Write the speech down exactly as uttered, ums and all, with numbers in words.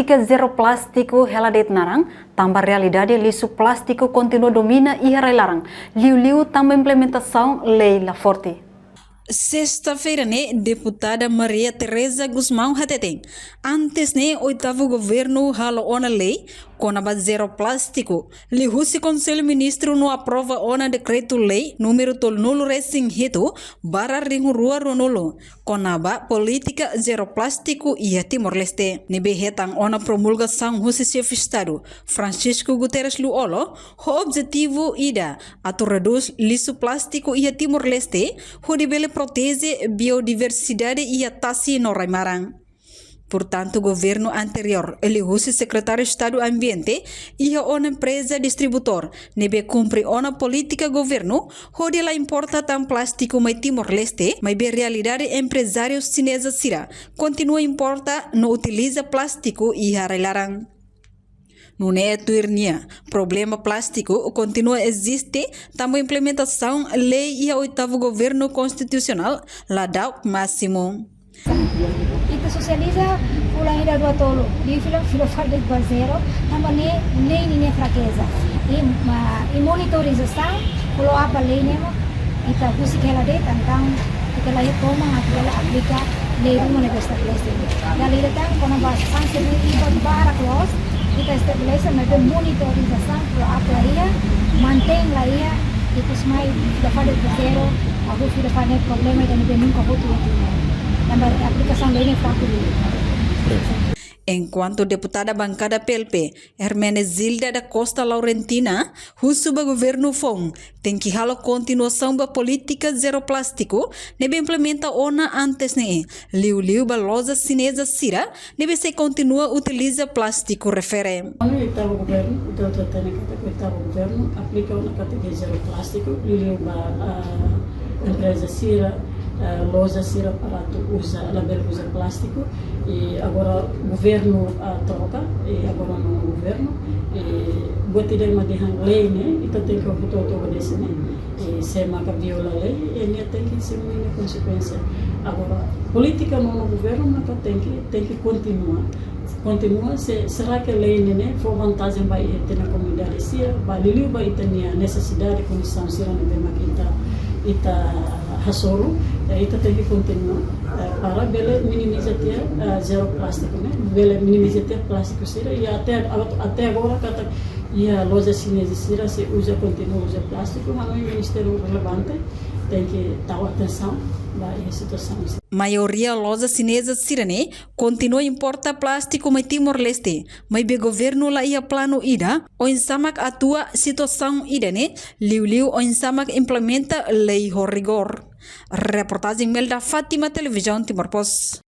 Polítika zero plástiku hela de'it naran, tanba realidade lixu plástiku kontinua domina iha rai-laran, liuliu tanba implementasaun lei la forte. Sesta-feira ne'e, Deputada Maria Teresa Gusmão hateten, antes ne'e oitavu governu halo ona lei kona-ba zero plástiku, liuhusi Konsellu Ministru no aprova ona dekretu-lei númeru tolunulu resin hitu barra rihun rua ruanulu, kona-ba polítika zero plástiku iha Timor-Leste. Ne'ebé hetan ona promulgasaun husi Xefe Estadu, Francisco Guterres Lú-Olo, ho objetivu ida atu redús lixu plástiku iha Timor-Leste, hodi bele proteje biodiversidade iha tasi no rai-maran. Portantu, governu anteriór, liuhusi Sekretáriu Estadu Ambiente, iha ona empreza distribuidór, ne'ebé kumpre ona polítika governu, hodi la importa tan plástiku mai Timor-Leste, maibé realidade emprezáriu xineza sira kontinua importa no utiliza plástiku iha rai-laran. Nune'e tuir nia, problema plástiku kontinua eziste, tanba implementasaun lei iha oitavu governu konstitusionál la da'uk másimu. Ita sosializa fulan ida, rua, tolu, liu fila, fila fali ba zero, tanba ne'e lei ninia frakeza. I, ma, i monitorizasaun, follow up ba lei ne'e mós, ita husik hela de'it, entaun ita la iha toman atu bele aplika lei ruma ne'ebé estabelese. Dala ida tan kona-ba sanse ne'e iha barak loos, ita estabelese, maibé monitorizasaun, follow up la iha, mantein la iha, i depois mai fila fali ba zero, hahú fila fali ne'e problema ida ne'ebé nunka hotu iha Timor. Tanba aplikasaun lei ne'e fraku liu. Enkuantu deputada bankada P L P, Hermenegilda da Costa Laurentina, husu ba governu foun tenke halo kontinuasaun ba polítika zero plástiku ne'ebé implementa ona antes ne'e, liuliu ba loja xineza sira ne'ebé sei kontinua utiliza plástiku refere. Anu oitavu governu, ita atu hatene katak oitavu governu aplika ona katak zero plástiku, liuliu ba, ah, empreza sira, ah, loja sira para atu uza, labele uza plástiku. I agora governu, ah, troka, i agora nono governu, i buat ida mak dehan lei ne'e, ita tenke hotu-hotu obedese ne'e. I se maka viola lei, i nia tenke simu nia konsekuénsia. Agora, polítika nono governu maka tenke, tenke kontinua. Kontinua, se, será que lei ne'e ne'e fó vantajen ba ita-nia komunidade sira, ba liuliu ba ita-nia nesesidade, kondisaun sira ne'ebé mak ita, ita hasoru, eh, ita tenke kontinua, eh, para bele minimiza tiha, eh, zero plástiku ne'e, bele minimiza tiha plástiku sira, i até, até agora katak iha loja xineza sira sei uza, kontinua uza plástiku, hanoin ministériu relevante tenke tau atensaun ba iha situasaun. Maioria loja xineza sira ne'e kontinua importa plástiku mai Timor-Leste, maibé governu la iha planu ida oinsá mak atua situasaun ida-ne'e, liuliu oinsá mak implementa lei ho rigór. Reportajen Melda Fátima, Televizaun Timor Post.